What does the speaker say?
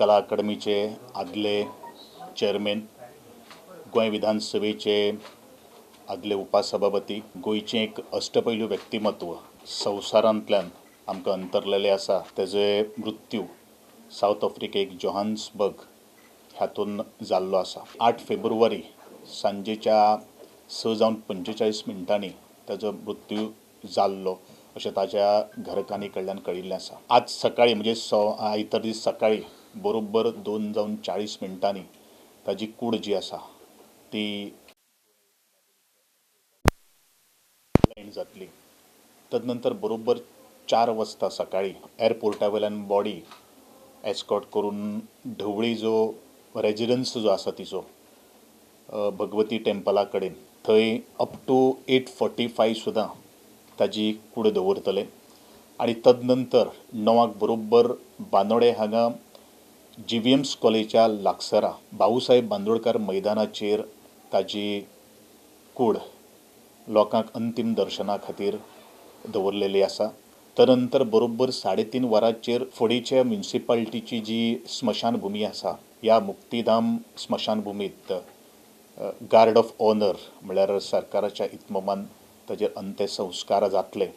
कला अकादमीचे आदले चेअरमॅन, गोंय विधानसभेचे आदले उपसभापती, गोंयचें एक अष्टपैलू व्यक्तिमत्व संवसारांतल्यान आमकां अंतरलेलें आसा. तेजे मृत्यू सावथ आफ्रिकेक जोहान्सबर्ग हातून जाल्लो आसा. 8 फेब्रुवारी सांजेच्या 6:45 ताजो मृत्यू जाल्लो अशें ताज्या घरकान्नी कडल्यान कळिल्लें आसा. आज सकाळी म्हणजे आयतार दीस सकाळी बरोबर 2:40 ताजी कूड जी आसा ती जातली. तदनंतर बरोबर 4 वाजता सकाळी एअरपोर्टा वयल्यान बॉडी एस्कॉर्ट करून ढवळी जो रेजिडन्स जो आसा तिचो भगवती टेम्पला कडेन थंय अप टू 8:45 सुद्दां ताजी कूड दवरतले आनी तदनंतर 9 बरोबर बांदोडे हांगा GVM's कॉलेजा लागसरा भाऊसाहेब बांदोडकर मैदानाचेर ताजी कूड लोकांक अंतीम दर्शना खातीर दवरलेली आसा. तदनंतर बरोबर 3:30 वरांचेर फोंडेच्या म्युनिसिपालिटीची जी स्मशानभुमी आसा ह्या मुक्तीधाम स्मशानभुमीत गार्ड ऑफ ऑनर म्हळ्यार सरकाराच्या इतमामान ताजेर अंत्यसंस्कार जातले.